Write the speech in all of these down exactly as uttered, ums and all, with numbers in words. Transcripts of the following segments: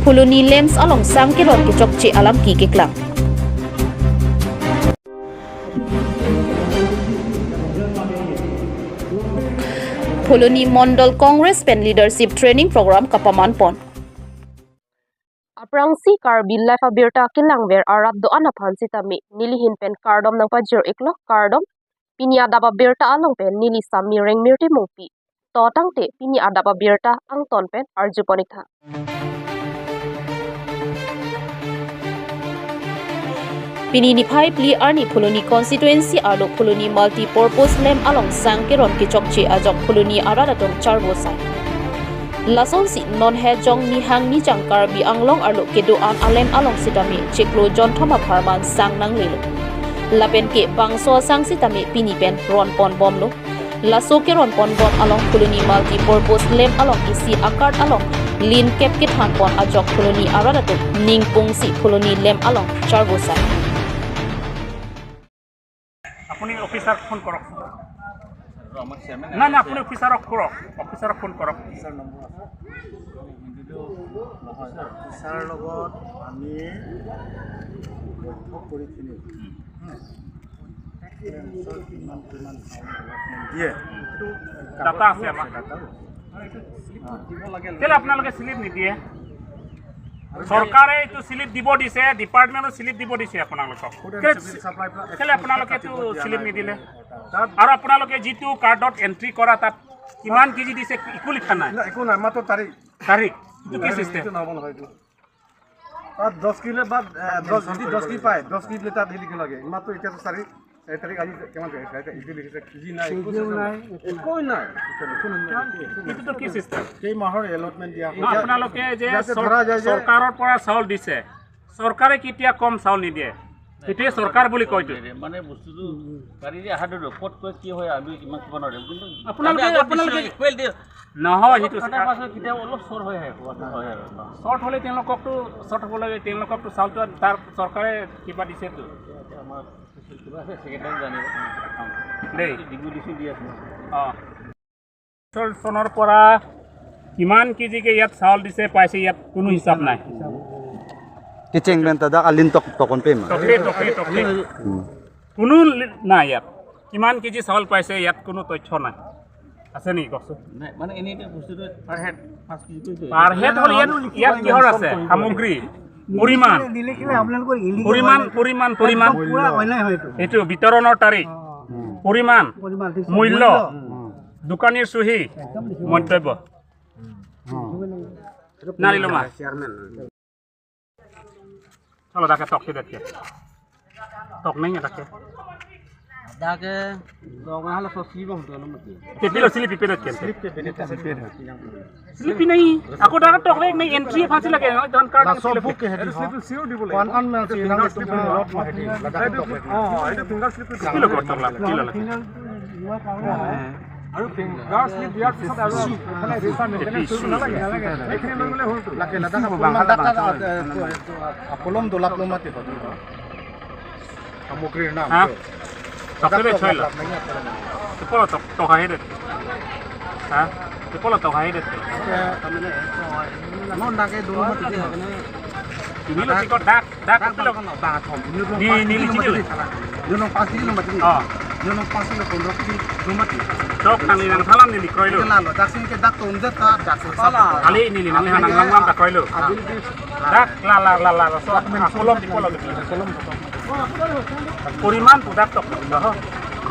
Phuloni LAMPS along sang keron kechokche alam keklang. Phuloni Mondol Congress pen Leadership Training Program kapaman pon. Aphrangsi Karbi Live abirta kelangver arat do-an aphan sitame nelihin pen kardom nangpajir iklo, kardom. Pini adap abirta along pen neli Sami Rengmirti Mongpi. To tangte pini adap abirta angton pen arju pon ik tha. Pini niphai phli arni Phuloni constituency arlo Phuloni multi-purpose LAMPS along sang keron kechokche ajok Phuloni arat atum charvo sai. Lasonsi non he jong nihang nijang Karbi Anglong arlo kedo-an a-LAMPS along sitame chiklo jonthom apharman sang nanglelo. Lapen ke bangso asang sitame pini pen ron pon bomlo. Laso keron pon bon along Phuloni multi-purpose LAMPS along isi a-card along lin kep kethan pon ajok Phuloni arat atum ning pungsi Phuloni LAMPS along charvo sai. আপুনি অফিচাৰক ফোন কৰক। আমাৰ চেয়াৰমেন না, না, আপুনি অফিচাৰক কৰক, অফিচাৰক ফোন কৰক। অফিচাৰ নম্বৰ আছে। হিন্দীটো নহয়, ছাৰ। অফিচাৰ লগত আমি বৈঠক কৰি কিনি হুম। হুম। কিমান, কিমান চাউল অলপমান দিয়ে। এইটো ডাটা আছে আমাৰ। ডাটা। কেলে আপোনালোকে শ্লিপ নিদিয়ে? চৰকাৰে এইটো শ্লিপ দিব দিছে, ডিপাৰ্টমেণ্টৰ শ্লিপ দিব দিছে আপোনালোকক। ফুড এণ্ড কেলে, চিভিল ছাপ্লাই পৰা কেলে আপোনালোকে এইটো শ্লিপ নিদিলে? তাত আৰু আপোনালোকে যিটো কাৰ্ডত এণ্ট্ৰি কৰা, তাত কিমান কেজি দিছে, একো লিখা নাই। না, একো নাই, মাত্ৰ তাৰিখ। তাৰিখ? এইটো কি তাৰিখ, চিষ্টেম? এইটো নহ'ব নহয় এইটো। তাত দহ কিলো বা, এ, দহ, যদি দহ কেজি পায়, দহ কেজি তাত হেৰি কিলো লাগে। মাত্ৰ এতিয়াতো চাৰি, চাৰি তাৰিখ আজি কিমান তাৰিখ? চাৰি তাৰিখ, এইটো লিখিছে, কেজি নাই, একো চিষ্টেম নাই। একো নাই। এইটোতো কি চিষ্টেম? কেই মাহৰ এলটমেণ্ট দিয়া ন, আপোনালোকে যে ইয়াতে চৰ-, ধৰা যায় যে চৰকাৰৰ পৰা চাউল দিছে, চৰকাৰে কেতিয়া কম চাউল নিদিয়ে? সেইটোৱে চৰকাৰ বুলি কয়তো। মানে বস্তুটো গাড়ীৰে অহাটো ক'ত কৈ কি হয় আমি ইমান ক'ব নোৱাৰিম। কিন্তু আপোনালোকে, আমি আগত আপোনালোকে দিছিলোঁ, ইকুৱেল দিয়ে। নহয়, সেইটো কটাৰ পাছত কেতিয়াবা অলপ চৰ্ট হৈ আহে, ক'ৰবাত হয় আৰু। চৰ্ট হ'লে তেওঁলোককতো, চৰ্ট হ'ব লাগে, তেওঁলোককতো চাউলটো তাৰ চৰকাৰে কিবা দিছেতো। এতিয়া আমাৰ কিবা আছে, ছেক্ৰেটাৰী জানিব। দেই। ডিগু ডিচি দি আছে। অ। চনৰ পৰা কিমান কেজিকে ইয়াত চাউল দিছে, পাইছে, ইয়াত কোনো হিচাপ নাই। Kecheng pen ta dak alin tok tokon pe ma. Tokle, tokle, tokle। Hmm। কোনো লি-, নাই ইয়াত। কিমান কেজি চাউল পাইছে, ইয়াত কোনো তথ্য নাই। আছে নেকি কওকচোন? নাই, মানে এনেই এতিয়া বস্তুটো per head পাঁচ কেজি কৈছে। Per head হ'ল ইয়াত, ইয়াত কিহৰ আছে? সামগ্ৰী, পৰিমাণ। নিলিখিলে আপোনালোকৰ illegal পৰিমাণ, হয়। পৰিমাণ, পৰিমাণ। একদম পুৰা অন্যায় হয় এইটো। এইটো বিতৰণৰ তাৰিখ, অ। পৰিমাণ, পৰিমাণ, ঠিক আছে। মূল্য, মূল্য। দোকানীৰ চহী, একদম লিখিব। মন্তব্য। অ। নাৰিলো মা। Chairman. Chalo, dak ke tok ke dak ke. Tok neng dak ke. Dak ke, tok na hala so slip ang to na mati. Te pilo slip ipe dak ke. Slip ke bene ta slip. Slip nahi. Ako dak tok le nahi, entry aphan si lage, don card laso slip. Book ke hedi. Slip sure di bole. Pan an na si nang slip lot ma hedi. Ladak tok. Oh, itu finger slip itu. Pilo ko tok la, pilo la. Finger আৰু finger slip দিয়াৰ পিছত আৰু এইফালে ৰিফাণ্ড এইফালে কৰিব নালাগে। এইখিনি লৈ গ'লে হ'লতো। লাগে, লাগে, লাগে। Ladak, ladak, eh, eh, kolom dolap lo mati hotel. সামগ্ৰীৰ নাম। হা? Ladak, ladak, ladak, ladak, ladak। Te polo tok, tok ahe det. Ha? Te polo tok ahe det. Eh, non dake dolo mati. Ini lo chikot dak. Dak, dak pilo. Bang athom. Ni, ni, ni, chikilo. Ni nong pas kilo mati. Oh. Ni nong pas kilo pondro kilo mati. Tok nangli nangthalam neli kroilo. Kena lo, dak sing ke dak tum det ta, dak sing sa. Ali neli nangli nanglam ta kroilo. Abil di. Dak la, la, la, la, la, so, ah, kolom di, kolom di. Kolom. Poriman pu dak tok.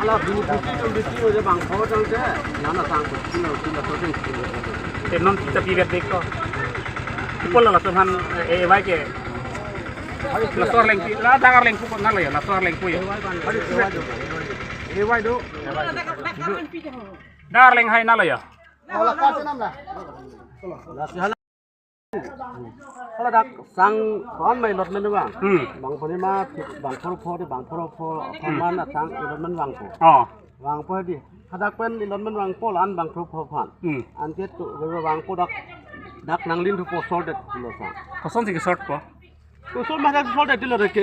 Ala bini pusi tum di kilo je bang pho tang je. Nana sang pu kilo, kilo so tang kilo. Te non kita bigat dek ko. Di polo la tuhan, eh, eh, baik ya. Laso arleng pi, la dak arleng pu ko nalo ya, laso arleng pu ya. Dak arleng hai nalo ya. Hala dak sang kon mai lot men bang. Hmm. Bang poni ma, bang phoro pho, bang phoro pho, pho Hmm. man sang lot men bang ko. Oh. Bang pho di. Hadak pen lot men bang pho lan bang phoro pho phan. Hmm. Anke tu bang pho dak, dak nanglin thu po sol det lo sang. Koson si ke sort po? Koson ma dak sol det lo de ke.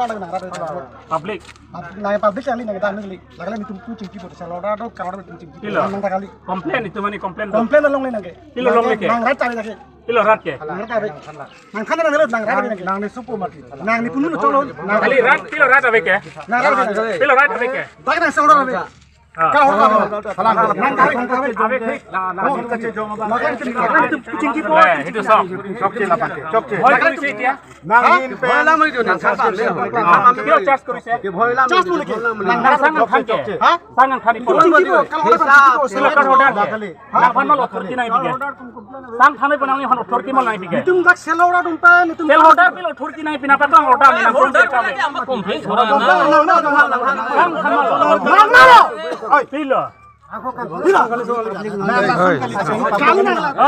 order nang rat. Public. Nang public kali nang dan kali. Lagale netum tu chingki po, sel order do, kar order netum chingki. Pilo. Nang ta kali. Complain itum mane complain do. Complain along le nang ke. Pilo longle ke. Nang rat ta kali. Pilo rat ke. Nang rat ta kali. Nang khana nang rat nang rat nang. Nang ne supo mati. Nang ne punu cholo. Nang kali rat pilo rat ave ke. Nang rat ave. Pilo rat ave ke. Dak nang solo ave. Ah. Ka hor ave. Nang kali nang ave. Ave thik. Nang kali nang ave. Chingki po. Eh, itu so. Chokche la pake. Chokche. Hoi kami sih dia. Nang in pen. Bola mai do nang sapa le. Pilo charge kori se. Charge muli ke. Nang sang nang than ke. Ha? Sang nang than ko. Chingki po. Ka hor ave. Pilo kar order ke. Nang aphan lo authority nang pike. Sang thanai penang ni hon authority mal nang pike. Netum dak sel order dum pa netum. Sel order pilo authority nang pina paklang order ni nang pun dia kami. Sang thanai lo. Pilo. Pilo.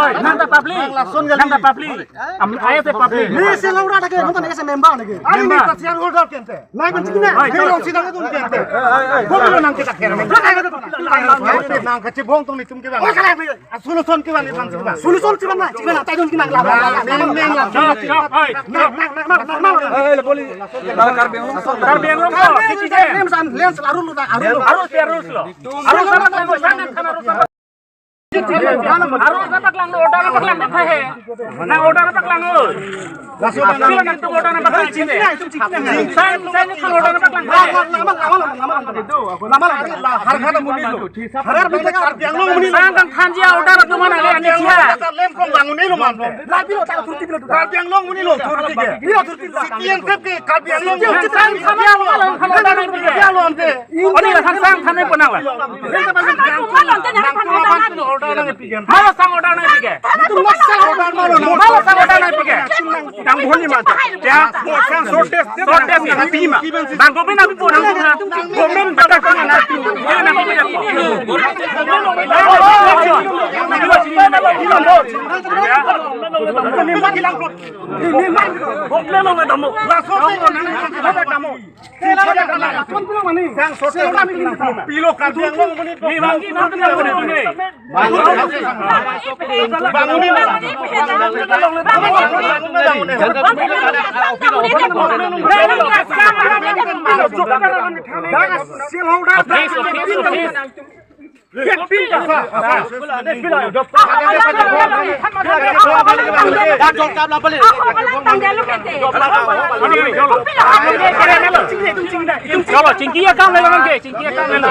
Oi, nang ta public. Nang ta public. Am, ayah se public. Ni sel order lagi, nonton ayah se member lagi. Member. Sel order kente. Nang kan chikna. Hai, hai. Nang kachibong tong netum kevang. Solution kevang netum kevang. Solution kevang na, kevang na, taidun kevang la. Nang, nang, nang, nang. Chop, chop, hai. Nang, nang, nang, nang, nang, nang. Eh, eh, boli. Karbi Anglong. Karbi Anglong ko. Lens, lens, arul lo, arul lo. Arul si arul lo. Arul sama, arul sama. Aro nang paklang, order nang paklang, nang order nang paklang. Sila nangtum order nang paklang sini. Sang, sang nangtum order nang paklang. Lama, lama, lama, lama, lama. Lama, lama, lama. Har khana muni lo. Har khana muni lo. Sang kan thanji order tu mana le ani siha. Lem kong bangun ni lo man. Labi lo, tak turti bilo. Karbi Anglong muni lo, turti ke. Bilo turti lo. Siti yang sep ke Karbi Anglong. Yang kita yang sama lo. Kalau order nang paklang. Bilo ante. Oni la sang sang thanai penang la. Mala sang order nang pike. Mala sang order nang pike. Nang bhoni ma. Ya, sang short test. Short test nang pima. Bang government abi pun nang. Government bata ko nang. Ya nang pike. Government lo me damo. Pilo Karbi Anglong muni. Ni banggi na tu yang muni. Banguni na. Please, please, please. Chalo, chingki akam le lo nang ke, chingki akam le lo.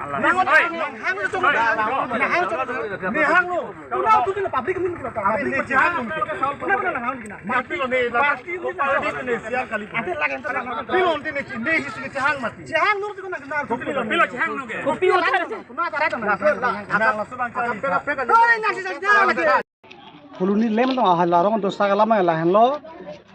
Nang hang, nang hang, nang hang lo. Kuna tu kena public ni kena public ni hang. Kuna kuna nang hang kena. Mati lo ni, party ni, party ni siang kali. Ate lagi tu nang hang. Pilo ni ni ni hisi ni hang mati. Hang lo tu kena kena. Pilo hang lo ke. Kopi othar. Kuna tara tu nang. Nang langsung bang cari. Oi, nang si sa. Phuloni LAMPS along ahai larong dosa kalam lahenlo.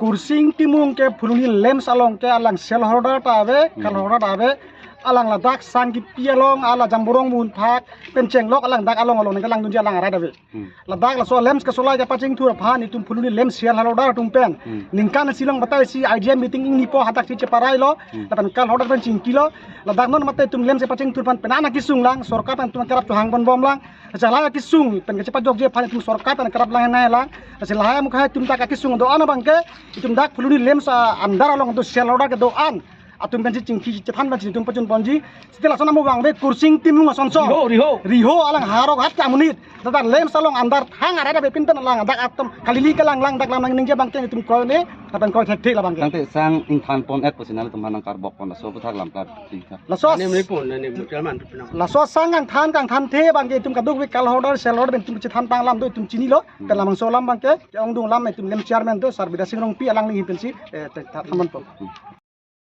Kursing Timung ke Phuloni LAMPS along ke alang sel holder ta ave, kal holder ta ave. Alang ladak sang kipi along ala jamborong mun phak pen chenglok alang dak along along nang langdunji alang arai ta ave. Hmm. Ladak laso LAMPS kesolai kepachingthur aphan itum Phuloni LAMPS sel holder atum pen. Hmm. Ningkan si along batai si idea meeting ingnipo hadak si cheparai lo. Hmm. Lapen kal holder pen chingki lo. Ladak non mate itum LAMPS kepachingthur aphan penang kesung lang, sorkar pen itum kerap chohang ponbom lang. Achala kesung pen kachepajokji aphan itum sorkar pen kerap lang nai lang. Achala mukhai itum dak kesung do-an abang ke itum dak Phuloni LAMPS a-under along do sel holder kedo-an atum pen chingki chethan pen itum pachun ponji. Sitila sona mo bang be Kursing Timung asonso. Riho, riho. Riho alang harok hat ke amonit. Dak LAMPS along under hang arai ta ave pin pen alang dak atum kalili kelang lang dak lam nang ningje abang ke itum kroi ne, lapen kroi thekthe la abang ke. Tangte sang ingthan pon-et pusi nanglitum aphan nangkarbok pon laso aputhak lam klar. Laso ani mri pon, ani mri pon, man pon. Laso sang kangthan kangthanthe abang ke itum kadokave kal holder sel holder pen itum chethan panglam do itum chinilo. Hmm. Pen labangso alam abang ke ongdung alam itum LAMPS chairman do Sar Bidya Sing Rongpi alangli ahin pensi, eh, te-, tha-, thaman po. Hmm.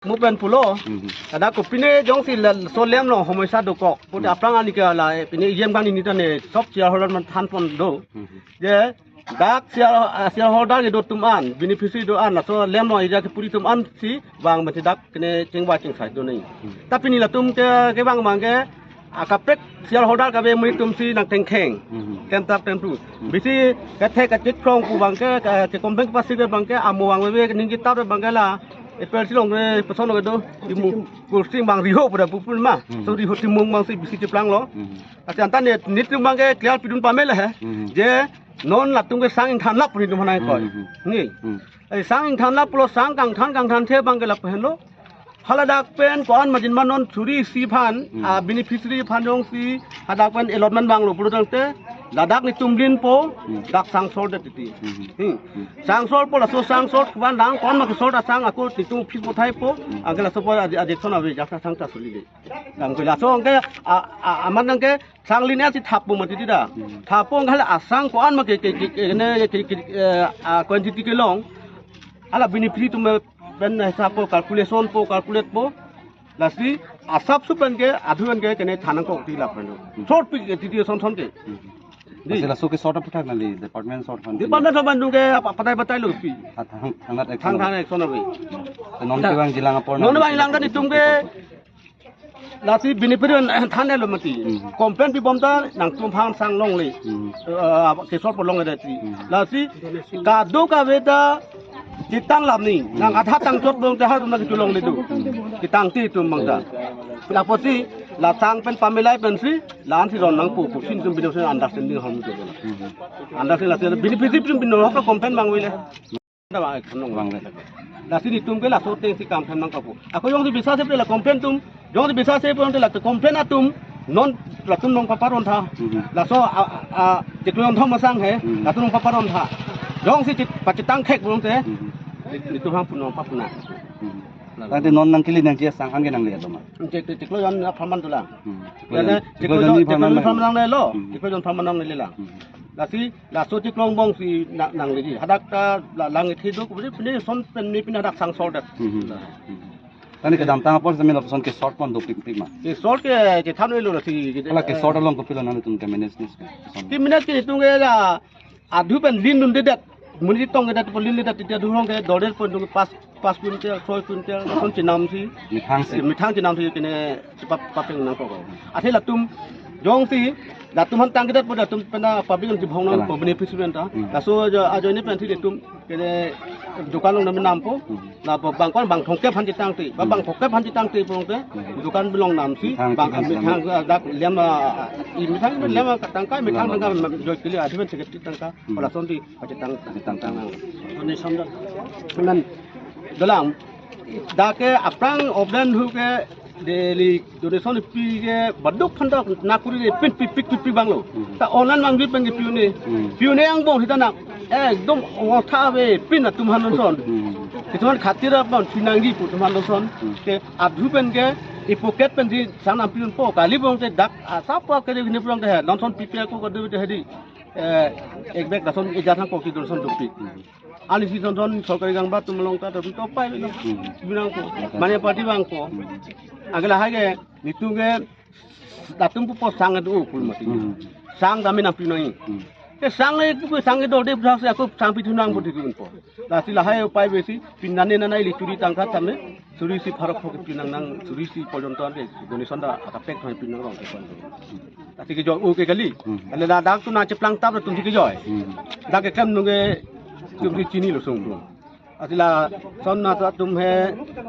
Mo pen pulo. Hmm. Ada kopine jongsi la-, so LAMPS along homoi sa dokok. Pute, hmm, aphrang ani ke la, eh, pine iyem kang ini tane sop sel holder man than pon do. Hmm. Je dak sel, ah, sel holder kedo atum an, beneficiary do an, laso LAMPS along area kepuri atum an si vang mati dak kene chingvai chingsai do nai. Hmm. Tapi nelitum ke, kevang abang ke, akaprek sel holder kave amonit atum si nang tengkheng. Hmm. Tem tap tem tu. Hmm. Bisi kethek kachit krong pu abang ke, ke, ke company pasi ke abang ke, amo vang ave ning kitap abang ke la. April si along ke, person lo kedo, Timung, Kursing abang Riho pada pupun ma. Hmm. So Riho Timung abang si bisi cheplang lo. Hmm. Ati anta ne, nelitum abang ke clear pidun pame le he. Hmm. Je, non latum ke sang ingthan lap ri tum hanai koi. Hmm, hmm, hmm. Ni. Hmm. Eh, sang ingthan lap pulo sang kangthan kangthanthe abang ke lap henlo. Haladak pen ko-an majin ma non suri isi aphan, hmm, ah, beneficiary aphan jongsi hadak pen allotment vanglo pulo tangte, ladak nelitum linpo, hmm, dak sang sor det titi. Hmm. Hmm. Hmm. Sang sorpo laso sang sor kuan dang ko-an ma kesor ta sang ako nelitum office bothaipo, hmm, anke laso po adi-, adikson ave jaksa sang ta suli le. Lam ke laso anke, a, a, amat anke sang line si thappo mati tida. Hmm. Thappo anke hala asang ko-an ma ke, ke, ke, ke, ne, ke, ke, eh, a, quantity kelong. Hala beneficiary atum pen hisap po, calculation po, calculate po. Lasi asap sup pen ke, adhu pen ke, kene than nangkok ti lap pen. Hmm. Sor pi ke, titi son son ke. Hmm. Di. Pasi laso ke sort aputhak nangli department sort aphan. Department sort aphan tum ke apa patai patai lo pi. Hat hang, hangat ek Thang son. Thang ek son ave. Te non kevang jilang apor non nangli kevang jilang kan itum ke. Lasi beneficiary than lo mati. Hmm. Complaint pibom ta nangtum aphan sang longle. Hmm. Eh, ke sort po longle ti. Hmm. Lasi kadokave ta chetang lam ni. Hmm. Nang adha tangchot bom ta har na kecholongle do. Hmm. Chetang ti itum abang ta. Hmm. Lapusi la sang pen pamilai pensi la-an si ron nangpo pusi itum beneficiary understanding hom do. Hmm. Understanding lasi beneficiary itum bino ka complaint vangve le. Vangve. Lasi nelitum ke laso ateng si kam tham nangkok po. Ako jongsi bisas se pe la complaint atum, jongsi bisas se pe la complaint atum, non latum nangpaparon tha. Mhm. Laso a, a, a, chiklo jon thom asang he, mhm, latum nangpaparon tha. Jongsi chit, pachetang khek pulote, mhm, nelitum hang pu nangpapuna. Mhm. Tangte non nangkele nangji asang an ke nangle atum ma. Chik, chik, chiklo jon apharman dolang. Mhm. Chiklo jon, chiklo jon ni apharman nangle lo. Mhm. Chiklo jon apharman nangle lang. Mhm. Lasi laso chiklo jon angbong si na-, nangleji. Hadak ta la-, lang ithi do, pine, pine son pen ni pine hadak sang sor det. Hmm, hmm, hmm. Tangte kedamtang apor sami lapuson ke sort pon dopikpik ma. Ke sort ke, ke than lo lasi ke. Hala ke sort along kopilo nangtum ke manage ni ke. Ke manage ke itum ke la adhu pen lindunde det. Monit tong ke det po linde det, titi adhu along ke dorde pon dung pas pas quintal, soi quintal, lason chenam si. Methang si. Methang chenam si kene chepa-, papeng nangkok. Athe latum jongsi latum aphan tangkedet po latum pena public an chibhong nangpo, kalang, beneficiary anta. Hmm. Laso ajo, ajoine pensi latum kene dukan along nangmenampo. Hmm. La bang ko-an bang thomkep aphan chetangte, ba, hmm, bang thomkep aphan chetangte pulote, hmm, dukan along nam si, methang bang, chicken methang, ah, dak lem, ah, i methang, hmm, lem, ah, tangka, methang, lem, tangka, ah, joi kili adhiban sekian tangka, hmm, hala son di pachetang, pachetang, tang. Donation dak. Semen dolang. Dak ke aphrang obden hu ke daily donation pi ke baduk phandak nakuri de pin pi pik pi bang lo. Hmm. Ta online mang di pen ke piu ne. Hmm. Piu ne angbong hita na. Ekdom otha ave pin atum aphan donation. Hmm. Itum aphan khatir apon pinangji pu atum aphan donation. Hmm. Ke adhu pen ke I pocket pensi sang nangpi unpo, kali bong te dak, ah, sapa kali hini pulang te, non son P P L ko kadu te hedi. Eh, ek bag lason ejat hang kok ti don son dopik. Ani si don son sorkari gang ba tum long ta tum topai lo. Hmm. Binang ko. Mane party bang ko. Hmm. Agla hage, nitung ke, datum pu po sang adu pul mati. Hmm. Sang kami nangpi nai. Hmm. Ke sang le tu sang do de bra sa ko sang pi thunang bo dikun po. Lasi lahai upai besi, pinane nana ili churi tangka tame, suri isi pharo phok pinang nang, suri isi porjonto ante, donation da atapek thoi pinang rong ke kon. Lasi kejoi o ke kali. Hmm. Ale la dak tu nangcheplang tap tum si kejoi. Hmm. Dak ke kam nungge tum si chini lo sung tum. Lasi lason na ta tum he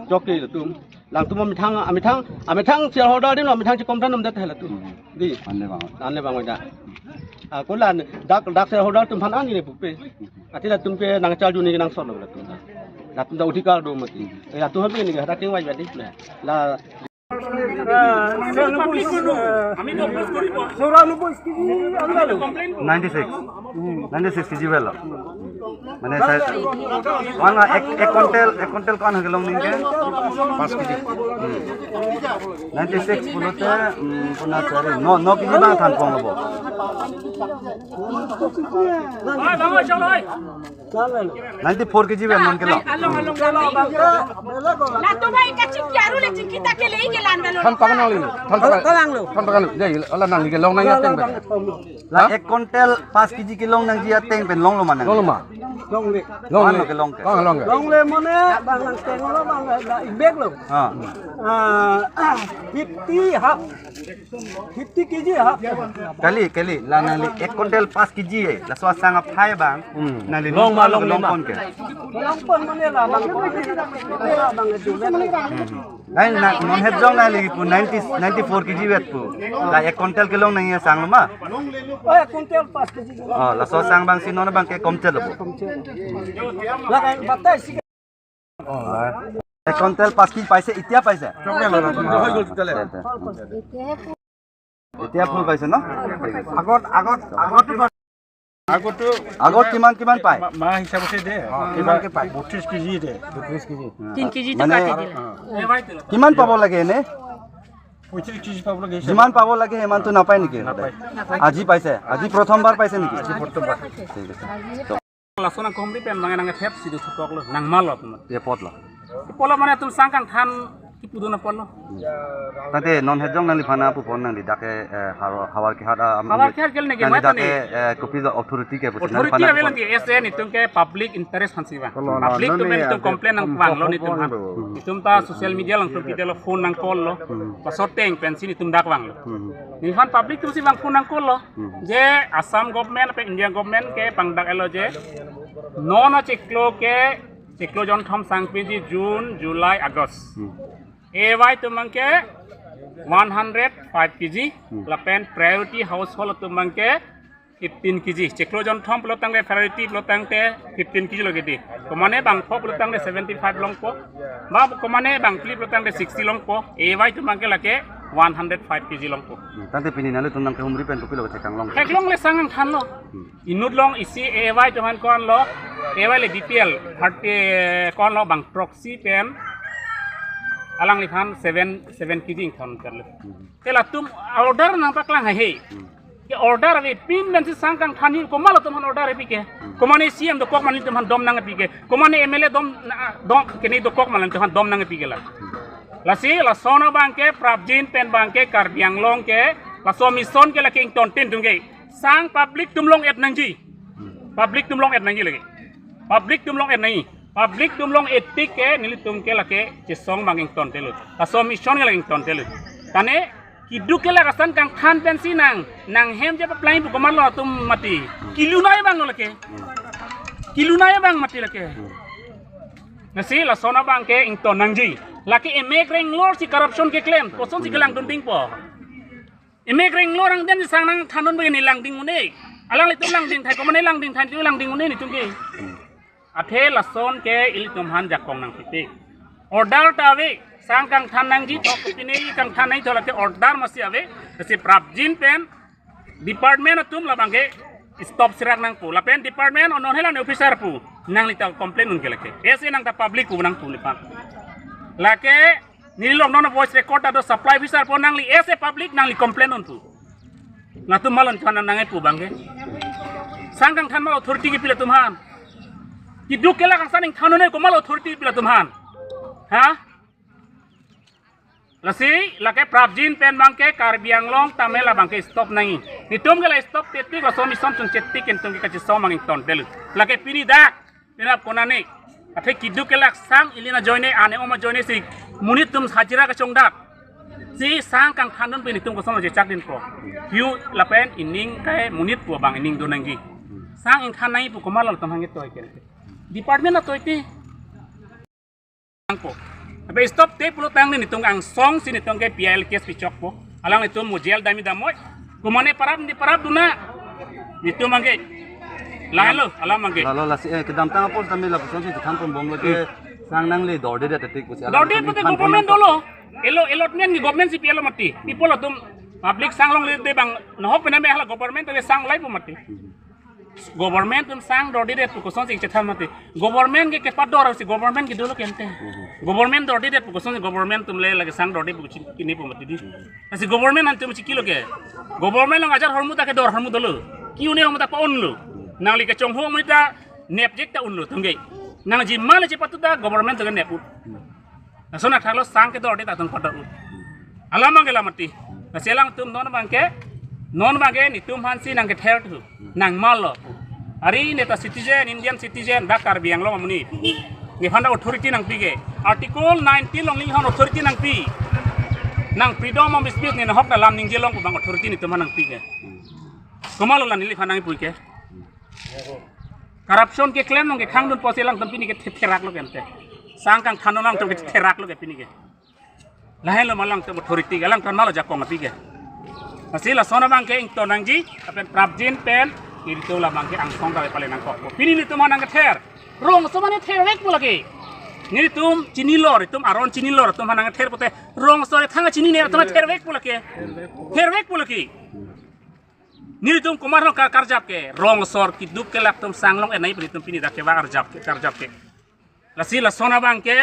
joke tum. Lang tum amethang, amethang, amethang shareholder dim lo, amethang chekom than nom det hela tum. Hmm. Di. Anle bang. Anle bang oida. Ah, ko la dak, dak shareholder tum phan ani le pupe. Athe latum ke nangcharju ni nang son lo latum. Latum ta odhikar do mati. Eh, latum ha ni ke hata keng wai wai di. La ninety six. Ninety six KG weight. মানে sir, one এক, এক কুইন্টাল, এক কুইন্টাল কোন হকে লং নিকে? পাঁচ KG. Ninety six পুলোতে, উম, পুনা চারি, ন, ন কেজি বাং থান কম হবো। নাইনটি ফোর কেজি ওয়েট মান kilo? Latum hai kachingki aru le chingki ta ke le ke lan belo. Than pakan nangli, than pakan. Pakan lo. Than pakan lo. Jai, ala nangli ke long nang ateng pen. La ek kuintal pas kg ke long nangji ateng pen longlo ma nang? Longlo ma? Longle. Longle. Long lo ke long ke? Long, long ke. Longle mane bang nang tenglo bang la ibek lo. Ha. Ah, fifty half. Fifty kg half. Kali, kali, la nangli ek kuintal pas kg eh. Laso asang aphai bang. Hmm. Nangli long ma, long ma, long ma. Pon ke? Long pon mane la bang. La bang itu. Nai, na, non het jong nangli pu ninety, ninety four kg wet pu. La ek kuintal ke long nangji asang lo ma? Oh, ek kuintal pas kg. Oh, laso asang bang si non bang ke komchel lo. La kai batai si. Oh, la. Ek kuintal pas kg paise, এতিয়া পাইছে? চবে ললে, হৈ গ'ল তেতিয়াহ'লে। এতিয়া ফুল পাইছে ন? আগত, আগত, আগতো আগত কিমান, কিমান পায়? মা-, মাহ হিচাপতে দে। অ, কিমানকে পায়? বত্ৰিশ কেজি দে। বত্ৰিশ কেজি। তিন কেজি মানে, টকা দি দিলে। কিমান পাব লাগে এনে? পঁয়ত্ৰিশ কেজি পাব লাগে। যিমান পাব লাগে, সিমানটো নাপায় নেকি? নাপায়। আজি পাইছে? আজি প্ৰথমবাৰ পাইছে নেকি? আজি প্ৰথমবাৰ। ঠিক আছে। Lason nangkehumri pen bang nangthep si do thupok lo, nangma lo atum. Ye apot lo. Apot lo mane atum sang kangthan kipu do na apot lo. Tangte non het jong nangliphan apupon nangli dak ke, eh, Hawar, Hawar Kehat a, am, Hawar Kehat gel neke nangli mat dak ke, ne. Eh, kopi lo authority ke pusi authority nangliphan ave apupon. Lagi S A netum ke public interest aphansi bang. Public atum netum complain nangvanglo netum aphan. Netum ta social media along tum ke lo phone nangcall lo. Hmm. Pasoteng pensi netum dak vanglo. Hmm. Nephan public atumsi bang phone nangcall lo. Hmm. Je Assam government pe India government ke pangdak elo je non achiklo ke chiklo jonthom sangpinji June, July, August. Hmm. A Y atum bang ke one hundred five kg, hmm, lapen priority household atum bang ke fifteen kg. Chiklo jonthom pulo tangte priority pulo tangte fifteen kg lo kedi. Komane bangpho pulo tangte seventy five longpo. Ba komane bangphli pulo tangte sixty longpo. A Y atum bang ke lake one hundred five kg longpo. Hmm, tangte pini nanglitum nangkehumri pen kopilo kethek kanglong? Theklongle sang kangthan lo. Hmm. Inut long isi A Y atum aphan ko-an lo. A Y le B P L thirty ko-an lo bang proxy pen alangliphan seven, seven kg ingthan terlo. Hmm. Te latum order nangpaklang haihe. Hmm. Ke order ave pin pensi sang kangthan hi komat lo atum aphan order ave ke. Hmm. Komane C M dokok ma nelitum aphan dom nangpi ke. Komane M L A dom na, dom kene dokok ma nelitum aphan dom nangpi ke la. Hmm. Lasi lason abang ke prapjin pen bang ke Karbi Anglong ke laso mission ke lake ingtontin atum ke. Sang public atum long-et nangji. Hmm. Public atum long-et nangji lake. Public atum long-et nangji. Public atum long-et tik ke nelitum ke lake chesong bang ingtontelo. Laso mission ke lake ingtontelo. Tangte keduk ke la kasan kangthan pensi nang, nanghem je paplang pu komat lo atum mati. Kelun ai bang lo lake. Kelun ai bang mati lake. Lasi lason abang ke ington nangji. Lake emek renglor si corruption keklem. Kosonsi kelangdun dingpo? Emek renglor angdeng si sang nangthandun bagi ne langding un-e. Alanglitum langding thai, komane langding thai, netum langding un-e netum ke. Athe lason ke ilitum aphan jakong nangpipe. Order ta ave, sang kangthan nangji, thok pine kangthan nangji thok lake order masi ave, lasi prapjin pen department atum labang ke stop sirak nangpo. Lapen department onon helan officer pu, nangli ta complain un ke lake. S A nang ta public pu nangpo nephan. Lake Neli along non voice record ta do, supply officer pu nangli as a public nangli complain untu. Latum malon chana nangkepu abangke. Sang kangthan ma authority kepi latum aphan? Keduk kelak angsang ingthan un-e komat authority kepi latum aphan? Ha? Lasi, lake prapjin pen abangke Karbi Anglong tame labangke stop nangji. Netum ke la stop tetik, laso mission chun chetik, netum ke kachesong abang ingtondetlo. Lake pini dak, penap konane. Athe keduk kelak sang ili ajoine, ane-om ajoine si monit atum hajira kachongdat. Si sang kangthan un pen netum kosonlo chechakdinpo? Hu lapen ining ke monit pu abang ining do nangji. Sang ingthan nangji pu komat latum aphan ketoi ke? Department atoi ti. Angpo. Abe stop te pulo tangte netum angsong si netum ke P I L case pichokpo. Alanglitum mo jail damji damnoi. Komane parap, ne parap dun na. Netum abangke. Lahenlo, alam abangke. Lalo lasi, eh, kedamtang apor tame lapuson si chethan ponbomlo ke, sang nangli dordedet tetik pusi. Dordedet pute government dolo. Elo allotment ke government si pilo mati. People atum public sang longledet abang nohok pename hala government te sang laipo mati. Government atum sang dordedet pu kosonsi chethan mati. Government ke kepador si government ke dolo ke ante. Government dordedet pu kosonsi government atum le lake sang dorde pu chinipo mati di. Lasi government atum chikilo ke? Government along ajar ahormu ta kedor ahormu dolo. Ke-un-e ahormu ta pa-unlo. Nangli kechonghu ahormu ta nepjek ta unlo tangke. Nangji ma le chepatu ta government atum ke nep-un. Lason athaklo sang kedordet atum pador-un. Alam abangke la mati. Lasi alangtum non abangke, non abangke netum aphansi nangkether thu, nangmallo. Ari ne ta citizen, Indian citizen, dak Karbi Anglong amonit. Nephan ta authority nangpi ke? Article nineteen along nephan authority nangpi. Nang freedom of speech, ne nahok ta lam ningje long pu abang authority netum aphan nangpi ke? Komatlo la neliphan nangkipu ke? Corruption keklem along kekhang dunpo si alangtum pini ke the-, theraklo ke ante. Sang kangthan un alangtum ke theraklo ke pini ke. Lahenlo ma alangtum authority ke, alangtum malo jakong api ke. Lasi lason abangke ington nangji, lapen prapjin pen, netum labangke angsong kave pale nangkokpo. Pini netum aphan nangkether. Rongso mane thervekpo lake. Netum chinilo, netum aron chinilo, netum aphan nangkether pute rongso le thang chinine, netum thervekpo lake. Thervekpo lake. Netum komat arong kar-, karjap ke, rongso keduk kelak atum sang long-et nangji pu netum pini dak kevang arjap ke, karjap ke. Lasi lason abangke,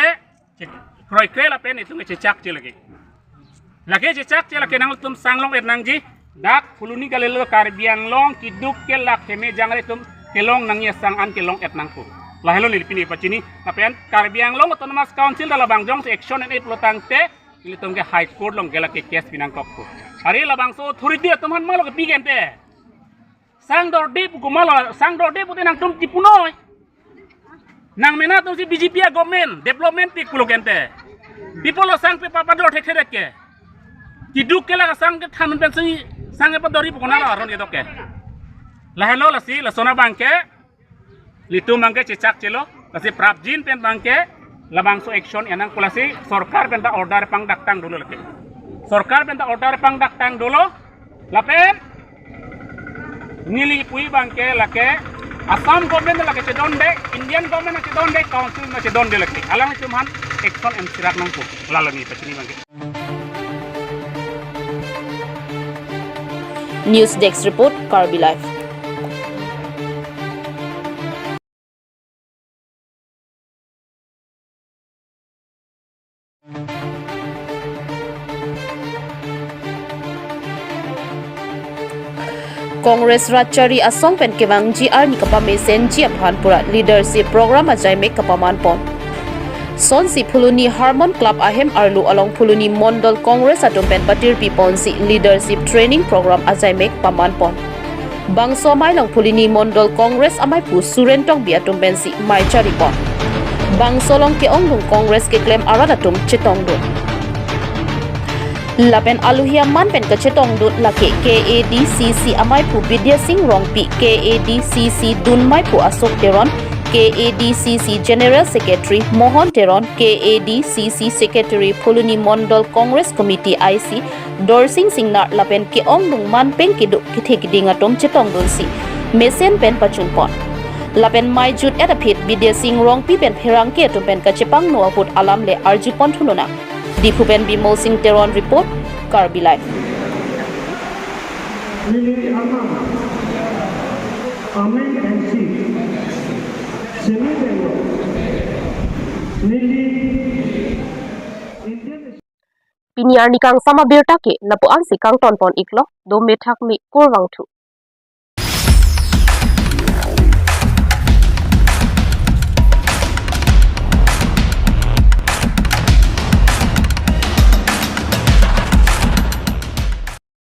che-, kroikre lapen netum ke chechakche lake. Lake chechakche lake nangtum sang long-et nangji, dak Phuloni kalilo Karbi Anglong keduk kelak heme jangre atum kelong nangji asang an kelong-et nangpo. Lahelo neli pini pachini, lapen Karbi Anglong Autonomous Council ta labang jongsi action en-e pulo tangte, ilitum ke High Court along ke lake case pi nangkokpo. Ari labangso authority atum aphan malo kepi ke ante? Sang dorde pu komatlo, sang dorde pute nangtum kipunoi. Nang mena atumsi B J P a-government, development pik pulo ke ante. People lo sang pe pa-, pador thekthedet ke. Keduk kelak asang kethan un pensi sang kepadorji pu konatlo aron kedok ke? Lahelo lasi, lason abangke, netum abangke chechakchelo, lasi prapjin pen abangke, labangso action en nangpo lasi, sorkar pen ta order pangdaktang dolo lake. Sorkar pen ta order pangdaktang dolo, lapen, neli pu abangke lake, Assam government lake chedonde, Indian government chedonde, council chedonde lake. Alanglitum aphan action en sirak nangpo, lalo neli pachini abangke. News Desk Report, Karbi Live. Congress rat chari asong pen kevangji arni kapamesenji aphan pura leadership program ajaimek kapamanpon. Sonsi Phuloni Harmon Club ahem arlo along Phuloni Mondol Congress atum pen patirpiponsi leadership training program ajaimek pamanpon. Bangso amei along Phuloni Mondol Congress ameipu Suren Tokbi atum pensi mei charipon. Bangso along ke-ongdung Congress keklem arat atum chetongdun. Lapen alohi aman pen kachetongdun lake K A D C C ameipu Bidya Sing Rongpi, K A D C C dunmeipu Ashok Teron, K A D C C General Secretary Mohon Teron, K A D C C Secretary Phuloni Mondol Congress Committee I C Dorsing Singnar lapen ke-ongdung manpeng keduk kethe keding atum chetongdunsi mesen pen pachunpon. Lapen mei jut-et aphi Bidya Sing Rongpi pen pherangke atum pen kachepangno ahut alam le arjupon thunonang. Diphu pen Bimol Sing Teron report, Karbi Live. Neli Arnam, Ameng M C, Semi Bengal, neli Indian Pini arni kangsam abirta ke lapu-ansi kangton pon iklo, do methak me kurvangthu.